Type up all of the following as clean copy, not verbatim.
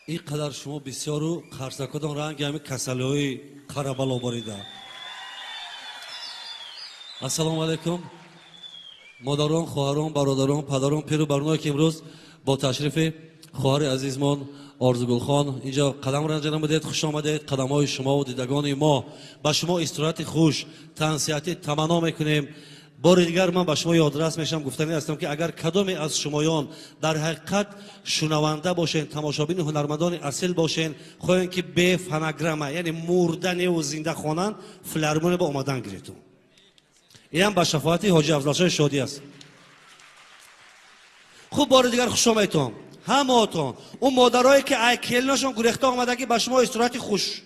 Ин қадар шумо бисёру қарсакотон ранги ҳамин касалиҳои қарабало борида. Ассалому алайкум, модарон, хоҳарон, бародарон, падарон, пиру барное, ки имрӯз бо ташрифи хоҳари азизмон Орзугулхон инҷо қадам ранҷа намудед. Хуш омадед. Қадамҳои шумову дидагони мо. Ба шумо истироҳати хуш, тансиҳатӣ таманно мекунем. Бори дигар ман ба шумо ёдрас мешавам, гуфтанӣ ҳастам, ки агар кадоме аз шумоён дар ҳақиқат шунаванда бошен, тамошобини ҳунармандони асил бошен, хоҳем ки бе фонограмма, яъне мурданеву зинда хонанд, филармония ба омадан гиретон. Инам ба шафоати ҳоҷи Афзалшоҳи Шодӣ аст. Хуб, бори дигар хуш омадетон ҳамаотон. Он модарое, ки ай келиношон гурехта омадаги, ба шумо истироҳати хуш.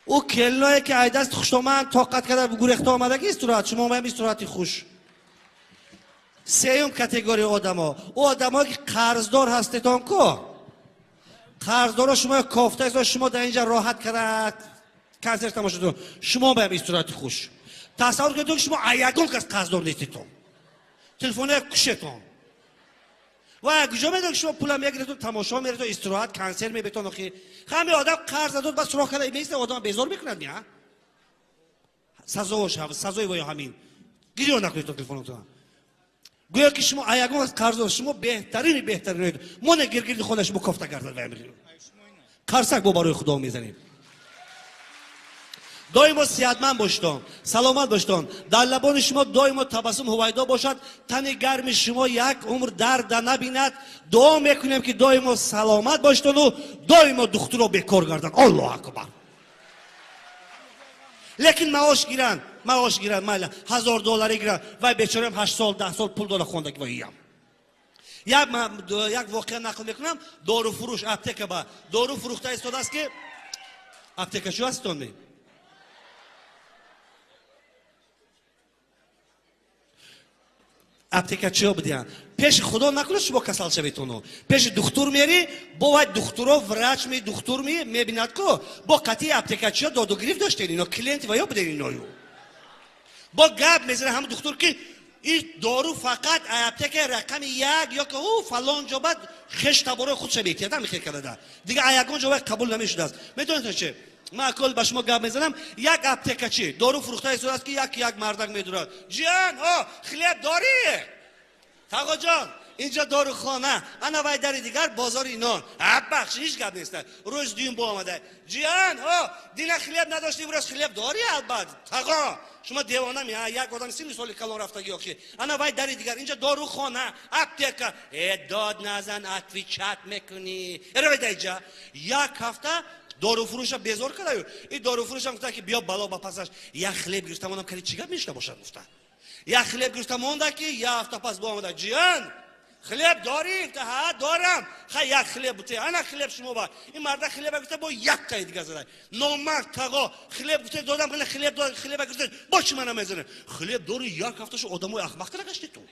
Ӯ келиное, ки ай даст хуштоман тоқат карда гурехта омадаги, истироҳат, шумо омаям, истироҳати хуш. Сеюм категория одамо, ӯ одамое, ки қарздор ҳастетон ко, қарздоро шумо кофта, шумо дар инҷа роҳат карда консерт тамошо, шумо баям истироҳати хуш. Тасаввур кунед, ки шумо ягон кас қарздор нестетон, телефоне кушетон ва куҷо медонед, ки шумо пула мегиретон, тамошо меретон, истироҳат, консерт мебетон. Охи ҳаме одам қарз надод, ба суроғ карда меиста, одам безор мекунад. Ми сазош, сазои воё ҳамин гирё накунед телефонотон, гӯё ки шумо ягон кас қарздор. Шумо беҳтарини беҳтарин мо не, гиргирди хона шумо кофта гардад. Қарсак бо барои Худо мезанем. Доимо сиҳатманд бошедон, саломат бошедон, дар лабони шумо доимо табассум ҳувайдо бошад, тани гарми шумо як умр дарда набинад. Дуо мекунем, ки доимо саломат бошедону доимо духтуро бекор гарданд. Аллоҳу акбар! Лекин маош гиранд, маош гиранд, майла, 1000 долларӣ гиранд. Вай бечораам 8 сол, 10 сол пул дода хондаги. Вайям як воқеа нақл мекунам. Доруфурӯш аптека ба дору фурӯхта истодааст, ки аптекачӯ ҳастон ме? Аптекачиҳо будиянд. Пеши Худо накунад шумо касал шаветону пеши духтур мери, бо вай духтуро, врач ми, духтур ми мебинад ку, бо қатъи аптекачиҳо доду гирифт доштен, ино клиенти ва ё буден. Иною бо гап мезана ҳама духтур, ки ин дору фақат аптекаи рақами як ё ки ӯ фалон ҷо бад хеш таборои худша метиҳад, ҳами карда дига ягон ҷо вай қабул намешудааст. Медонед че, ман акол ба шумо гап мезанам. Як аптекачи дору фурӯхта истодааст, ки як мардак медурад: «Ҷиян, о, хлеб дорӣ?» «Тағоҷон, инҷо дорухона, ана вай дари дигар бозори нон». Бахш, ҳеҷ гап неста. Рӯз дуюм бо омада: «Ҷиян, о, дина хлеб надошти, имрӯз хлеб дорӣ?» «Албат, тағо, шумо девона ми? Як одами 30 соли калон рафтаги охи. Ана вай дари дигар, инҷо дорухона, аптека». «Э, дод назан, отвечать мекунӣ, эравай да иҷа». Як ҳафта доруфурӯша безор кардаю. И доруфурӯшам гуфта, ки биё, бало ба пасаш, як хлеб гирифта мондам, кали чӣ гап мешуда бошад, гуфта. Як хлеб гирифта монда, ки як ҳафта пас боомада: «Ҷиян, хлеб дорӣ?» Гуфта: «Ҳа, дорам». «Ха, як хлеб буте, ана хлеб шумо ба». Ин марда хлеба гуфта, бо яктаи дига зада: «Номард, тағо, хлеб гуфте додам, хлеб хлеба гирифта, бо чӣ мана мезане? Хлеб дорӣ, як ҳафташу одамои ахмақ кара гашти ту».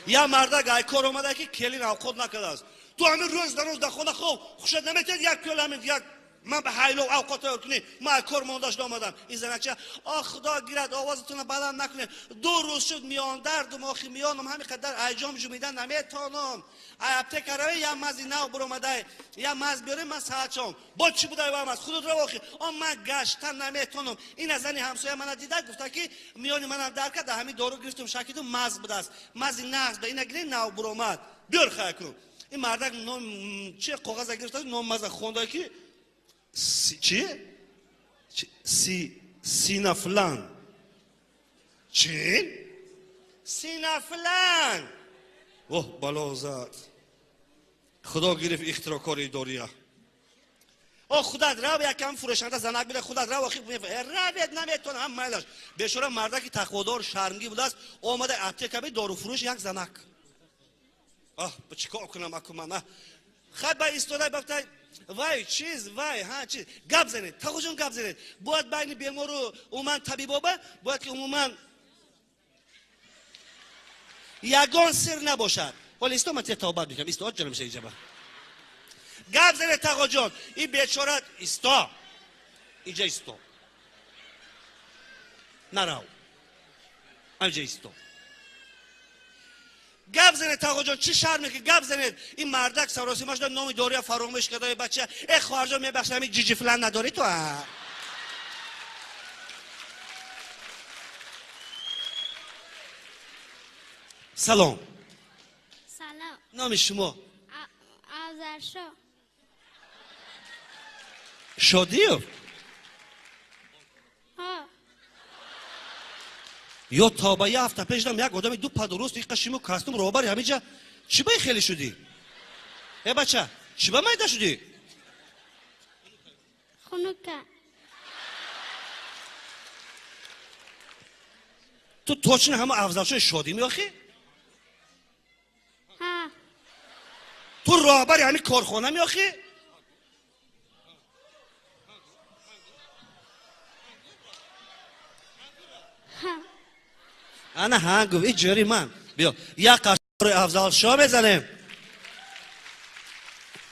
Як мардак айкор омада, ки келин авқот накардааст: «Ту ҳамин рӯз дар рӯз дар хона хоб хушат наметиҳад, як пиёла ҳамин як ман ба ҳайлов авқот тайёр кунӣ, ман кор монда шуда омадам». Ин занача: «Ох, Худо гирад, овозатонро баланд накунед, 2 рӯз шуд миёндардум, охи миёнам ҳамин қадар айҷом ҷумида наметонам. Ай аптека раве, як мази нав буромадай, як маз биёрем, ман саатшом бо чӣ будай вам аст, худот рав, охи он ман гашта наметонам». Ина зани ҳамсоя мана дида, гуфта, ки миёни манам дар кард, ҳамин дору гирифтум, шакидум, маз будааст, мази нағз ба ина гире, нав буромад, биёр. Хая кун. Ин мардак чи коғаза гирифта, ном маза хонда, ки чи синафлан, чи синафлан. Оҳ, бало зад, Худо гирифт ихтирокори дория. О, худат рав, якам фурӯшанда занак буда, худат рав, охи равед, наметонам, ҳам майлаш. Бешора мардаки тақводор, шармгӣ будааст, омада аптека би доруфурӯш як занак: «Аҳ, чӣ кор кунам аку ман?» Хай, ба истода бафта, вай чиз, вай ҳа чиз. Гап занед, тағоҷон, гап занед. Бояд байни бемору умуман табибоба бояд ки умуман ягон сир набошад. Ҳоли исто, ман тавбат мекунам, исто, ҷанам иҷаба. Гап занед, тағоҷон. Ин бечора исто, инҷа исто, нарав, анҷа исто. Гап занед, тағоҷон, чӣ шарме ки гап занед? Ин мардак саросима шуда, номи дория фаромӯш карда. Бача, э, хоҳарҷон, мебахшед, ҳамин ҷиҷифлан надорӣ ту? Салом. Салом. Номи шумо? Афзалшо. Шодиев? Ҳо. Ё тоба, я ҳафта пеш дам як одами ду падуруст, иқа шиму костюм, роҳбари ҳамиҷа. Чӣ ба хеле шудӣ, э бача? Чӣ ба майда шудӣ? Хунука. Ту точно ҳама Афзалшои шодӣ меохӣ? Ҳа. Ту роҳбари ҳамин корхона меохӣ? Ҳа. Ана ҳа гуфт, и ҷӯри ман. Биё, як қарсаи Афзалшо мезанем.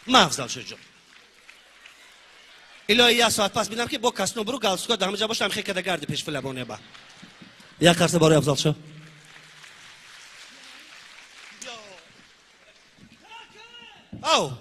Ма, Афзалшо ҷон, илоҳи, як соат пас бинам, ки бо костюм буру галстука дар ҳамаҷа бошам, хе када гарди пеш филабоне ба. Як қарса барои Афзалшо. Ав.